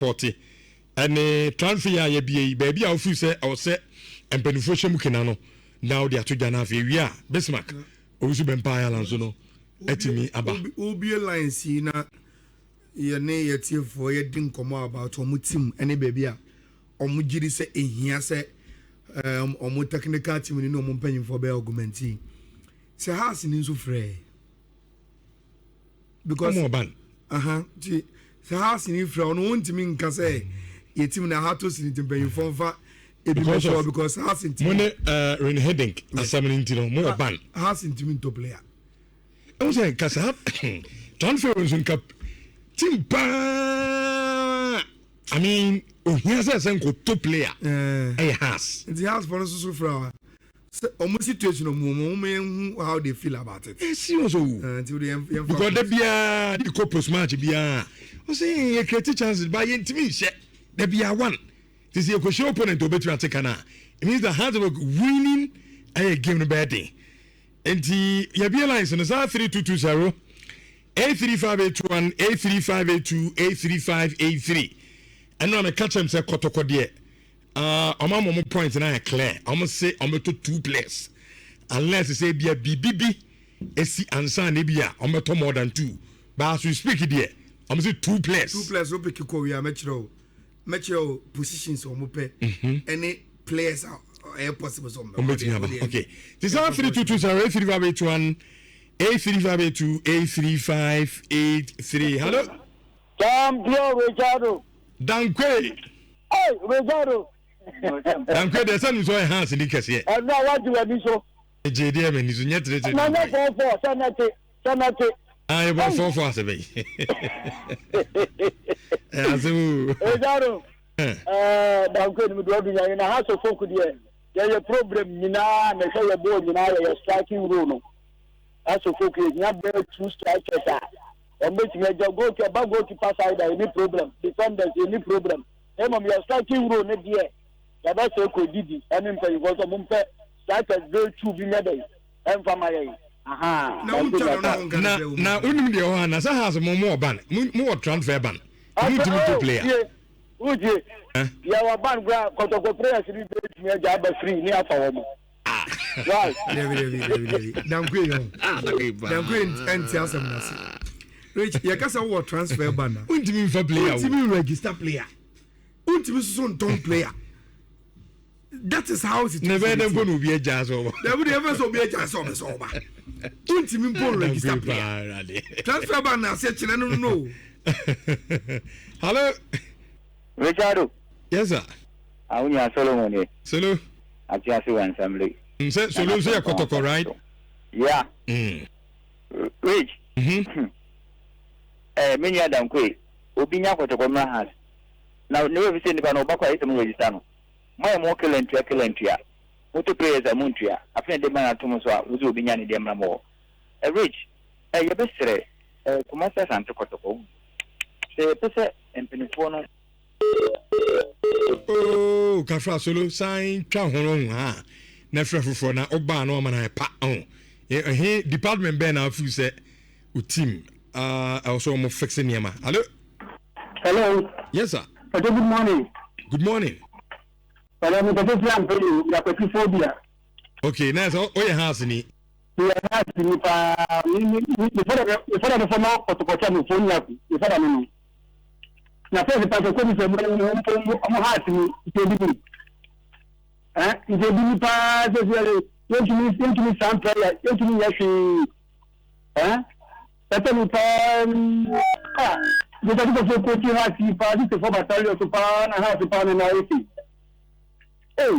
Pɔte ɛne transfer yi a yɛabie yi, baabi a wofiri sɛ ɛwɔ sɛ mpanimfoɔ hyɛ mu kena no na wode ato dwa no afei wie a Bismarck Owusu Bɛmpa Ayala nso no atumi aba. Wobie lines yi na yɛne yɛtiefoɔ yɛdi nkɔmmɔ about wɔn team ne baabi a wɔn gye di sɛ ehia sɛ wɔn technical team ne wɔn mpanyinfoɔ bɛyɛ augment yi. Sɛ Hearts ni nso frɛ. Because ɔmo ɔban. Aha nti sɛ ha sini fira ɔno wɔntumi nka sɛ yɛ team na ha to sini nti mpanyinfoɔ nfa ebi mɛ sɔ because ha si ntumi. Mo ne eh, Ren Hiddink asɛm no nti no mo wɔ ban. Ha si ntumi ntɔ player. Ɛwɔ sɛ nka saa transfer nso nka team paa I mean ohia sɛ sɛ nkoto player ɛyɛ eh. Hearts. Nti Hearts fɔ no soso fira wa. Sɛ ɔmo situation ɔmo wɔ mu ɔmo yɛn hu how they feel about it. Ɛ serious o. Nti o de yɛn yɛn fa. Because da biara de kɔ post match biara ɔsɛ yɛ create chances ba yɛn ntumi nhyɛ da biara one te sɛ yɛkɔhyɛ opponent obetumi ate ka na it means that hard work winning ɛyɛ game no bɛyɛ den nti yɛbie lines no saa 3220 83581 83582 83583 ɛno a meka kyerɛ m sɛ kɔtɔkɔ deɛ Ah ɔmo ama ɔmo point no ayɛ clear ɔmo se ɔmo bɛtɔ two players unless sɛ ebia biribi bi esi ansa na ebia ɔmo bɛtɔ more than two but as we speak deɛ ɔmo se two players. Two players o pick kɔ wia mɛkyerɛ o mɛkyerɛ o positions ɔmo pɛ ɛne players a ɛyɛ possible sɛ ɔmo bɛ. Ɔmo bɛtumi aba okay ti saa 3220 83581 83582 83583 hello. Champion Richardo. Dankwe. Hey, Richardo. Dankwe deɛ sɛ nso ɔyɛ hans ni kɛseɛ. Ɛnu a wagye w'ani so. Gye deɛ m'ani so nyɛ tiri tiri. Na nyɛ fɔɔfɔɔ sɛ nɛte sɛ nɛte. Ah, yɛ bɔ fɔɔfɔɔ asɛ bɛyi. Ɛ asɛm o. Richardo. Ɛɛ Dankwe ni mi do ɔdu yan na ha so folk deɛ yɛyɛ problem nyinaa na ɛhwɛ yɛ bɔɔl nyinaa yɛyɛ striking role no. Ha so folk yɛ hia bɛɛ two strikers a. Wɔn bɛtumi agya goal ɛba goalkeeper side a yɛni problem, defenders yɛni problem. Na mmom yɛ striking role no deɛ yɛbɛsɛ kɔ didi ɛne mpanyinfoɔ sɛ wɔn mpɛ strikers bɛyɛ two bi nyɛ dɛn ɛnfa ma yɛn. Ahaa. Na wontwa no na wonka na na wonim deɛ ɛwɔ ha na sɛ house mo mo wɔ ban mo mo wɔ transfer ban mo ntumi to player. Tie wotie yɛwɔ ban kura kɔtɔkɔ players bi bɛtumi agya aba free ne afa wɔn. Why? Dabi dabi dabi dabi. Dankwe yɛ o. Ah, Dankwe ɛnti asɛm na se. Rich, yɛ kasa wɔ transfer ban na. Untimi nfa player. Untimi register player. Untimi soso ntɔn player. That is how situation. Ne bɛyɛ dɛ mpo na obi agya sɛ ɔba. Dabi de ɛfɛ sɛ obi agya sɛ ɔbɛ sɛ ɔba. Untimi mpo register player. Transfer ban na ase kyerɛ no no. Hello. Richardo. Yes sir. Ahonya Solomon ye. Solo. Ate ase wɔ assembly. Mm, sɛ solo nso yɛ kɔtɔkɔ right? Yeah. Rich. Mm-hmm. Eh, me nua Dankoe, obi nya kɔtɔkɔ mmra has. Na ne wɔ fi sɛ nipa no ɔba kɔ ayɛ sɛ mo register no. Mo ayɛ mo kela ntua kela ntua. Mo to prayers a mo ntua. Afei na de ban ato mo so a wodze obi nya ne deɛ mmra mo hɔ. Eh, Rich, eh, yɛbɛsrɛ, eh, Kumasi Asante kɔtɔkɔ. Sɛ yɛpɛ sɛ mpanyinfoɔ no. Oh, kafra solo san twa ho no ha na frɛ foforɔ na wobaa no ama no ayɛ pa ho ɛhe department bɛn na afiri sɛ wo team ɛwɔ sɛ wɔn fix nneɛma hello. Hello. Yes sir. Pacho good morning. Good morning. Hello, mi pàṣẹ fi àǹfẹ yìí yàpẹ̀tì phobia. Okay, na sɛ woyɛ house ni. Meyɛ house ni paa mi mi mi fɔdà mi fɔdà mi fɔmɔ kɔtɔkɔtɔ mi fo nyaku mi fɔdà mi no. Na fɛs pàṣẹ kó mi sɛ mo mo mo mo house ni nti ebi ni. Ɛ nti ebi ni paa sɛ fi ɛlɛ yɛntumi yɛntumi san prayer yɛntumi nyɛ hwee. Ɛ pɛpɛ ni paa a nipa ti kɔfɛ kó ti house yi paa sisi fɔ battalion so paa na house paa na na ayɛ fi. Hey.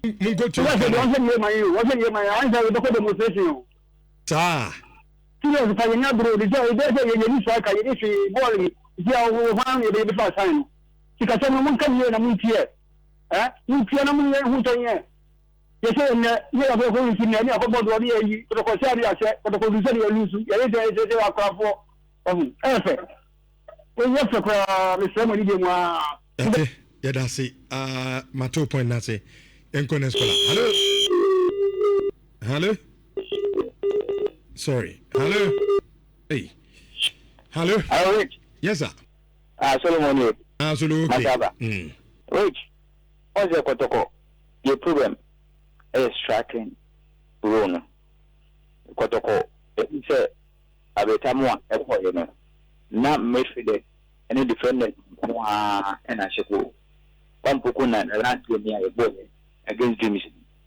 Munkotu. Wọ́n ṣe wọ́n ṣe ní ẹ̀ma yìí o, wọ́n ṣe ní ẹ̀ma yìí, àwọn ìṣe ìdọ́kọ̀ demonstration o. Saa. Serious pa yẹn ní abúlé òdìjọ́ ìdẹ́ ṣe yẹn ní striker yẹn ní fi bọ́ọ̀lù yìí ìṣe àwọn owó hàn yẹn bẹ́ẹ̀ fà sáyẹn no. Sikasẹ́ no mo nka yie na mo ntiɛ ɛ mo ntiɛ na mo nyɛ ho tɔ yɛn. Yɛsɛ yɛn nɛ yɛ yɛ akɔkɔ nsu nɛ ne akɔbɔ doɔ ne yɛ yi kɔtɔkɔ sɛ ne yɛahyɛ kɔtɔkɔ nsu sɛ ne yɛ lusu yɛyɛ sɛ yɛ sɛ yɛ akorafoɔ ɔho ɛyɛ fɛ. Ɛyɛ fɛ koraa mesrɛ mo anigye mu aa. Yɛte yɛda ase uh, mate point no ase yɛnkɔ next caller. Hello hello sorry hello hey hello. Hello Rich. Yes sir. Ah Solomon ye. Ah, solo, okay. Masaba. Rich, wɔn sɛ Kɔtɔkɔ yɛ problem ɛyɛ striking role no. Kɔtɔkɔ ebi sɛ abɛtamu a ɛkɔɔyɛ no na midfielder ɛne defenders nko ara ɛna ahyɛ goal. Kwampoko na the last game a yɛbɔɔ against Dreams,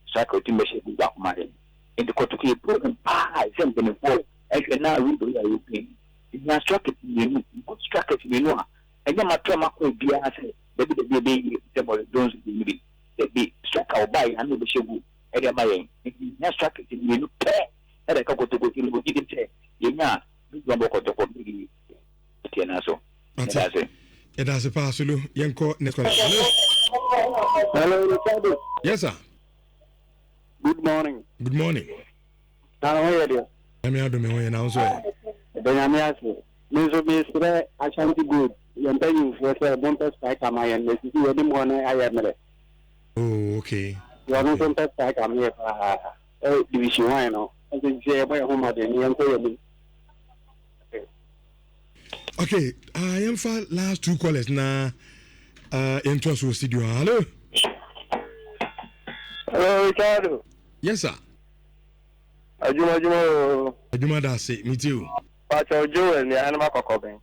striker otim bɛhyɛ goal baako ma yɛn. Nti Kɔtɔkɔ yɛ problem paa sɛ mpanimfoɔ ɛhwɛ na window yɛ a yɛpɛ nya strikers mmienu, good strikers mmienu a ɛnyɛ mato ma kɔ biara sɛ dabi dabi ɛbɛyie sɛ Maurice Jones mmienu bi dabi. Striker ɔbaa yɛ ano bɛhyɛ goal ɛde ama yɛn, nti nya strikers mmienu pɛ ɛde ka Kɔtɔkɔ ti no. Ogyi de sɛ yɛnya a bɛgyina bɔ Kɔtɔkɔ bɛgi tiɛ na so. Mate. Yɛda ase paa, solo. Yɛnkɔ next caller. Hello. Hello, Richard. Yes, sir. Good morning. Good morning. Na ho yɛ deɛ? Nyame adome, ho yɛ. Na wo nso ɛ? Ɛbɛ Nyame ase. Me nso mesrɛ Ashanti Gold yɛn mpanyimfoɔ sɛ mompɛ striker ma yɛn na sisi yɛde mu hɔ no ayɛ mmerɛ. Oh, okay. Wɔn nso mpɛ striker ma yɛ paa. Division 1 no. Nso sɛ yɛbɔ yɛn ho mmɔden ne yɛnkɔ yɛn mu. Okay, yɛmfa last two callers na yɛntoa so wɔ studio. Hello. Hello, Ricardo. Yes, sir. Adwuma, adwuma o. Adwuma da ase, metie o. Pakyɛw, Joel ni ahanum akɔkɔ bɛn.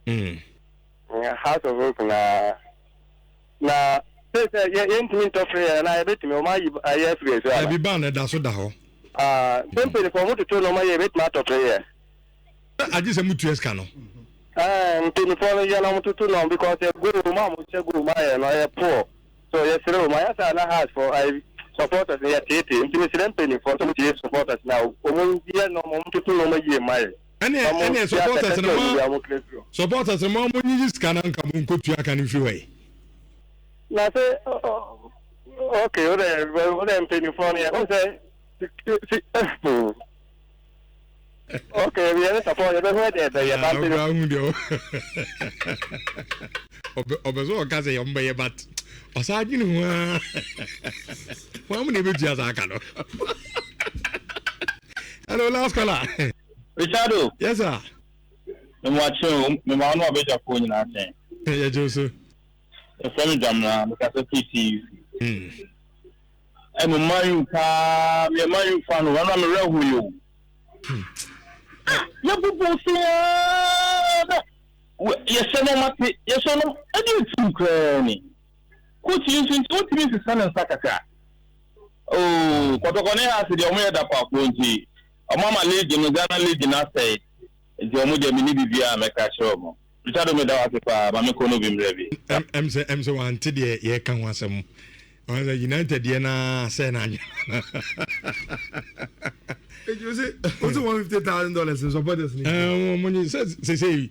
Hearts of Oak na sɛ yɛntumi ntɔ firi yɛ na yɛbɛtumi ɔmo ayi ayɛ afiri so ana? Ɛbi ba na ɛda so da hɔ. Ah, sɛ mpanyinfoɔ ɔmo toto nneɛma yɛ, yɛbɛtumi atɔ firi yɛ. Agye sɛ mutua sika no. Ɛɛ, mpanyinfoɔ no yɛ na ɔmo toto nneɛma because ɛ goal mu a mo hyɛ goal mu ayɛ no ɛyɛ poor, so yɛsrɛ ɔmo ayɛ sɛ na Hearts for ayi supporters no yɛ tete, nti mesrɛ mpanyinfoɔ sɛ ɔmo tie supporters na ɔmo yɛ nneɛma, ɔmo toto nneɛma yie ma yɛ. Ɛne supporters no mo nyiyi sika na nka mo nkotua aka no mfiri hɔ yi. Na sɛ okay, o de mpanyinfoɔ no yɛ o sɛ si okay, yɛ ne support yɛ bɛ hu ɛdɛ ɛbɛ yɛ ba mpanyinfoɔ. Ɔbɛ ahu deɛ ɔbɛ so ɔka sɛ ɔmo bɛyɛ, but ɔsan adwene ho aa wɔn amu na ebetua saa aka no. Hello, last caller. Richardo. Yes, sir. Mewakye o, mema wo ne wabɛgyafoɔ nyinaa kyɛn. Yɛgye so. Yɛfrɛ me Dwamena, mekasa firi TUC. Ɛmo Man U paa, meyɛ Man U fan o, ɛno a mewerɛ ho yi o. Yɛbobɔ saa na yɛhyɛ no ɔmate, yɛhyɛ no ɛde atim koraa ni. Coach yi nso nti wotumi nsesa ne nsa kakra. Oo, Kɔtɔkɔ ne Hearts deɛ ɔmo yɛ da paafoɔ, nti ɔmo ama league no, Ghana league no asɛe, nti ɔmo deɛ mene biribiara a mɛka kyerɛ ɔmo. Richard, meda wo ase paa, ma mekɔ no bi mmerɛ bi. Ɛm sɛ wante deɛ yɛka ho asɛm. Ɔn sɛ United deɛ na sɛ na adwene. Eti o se $150,000 in supporters ni. Ɛɛ, mo nyi sɛ sɛ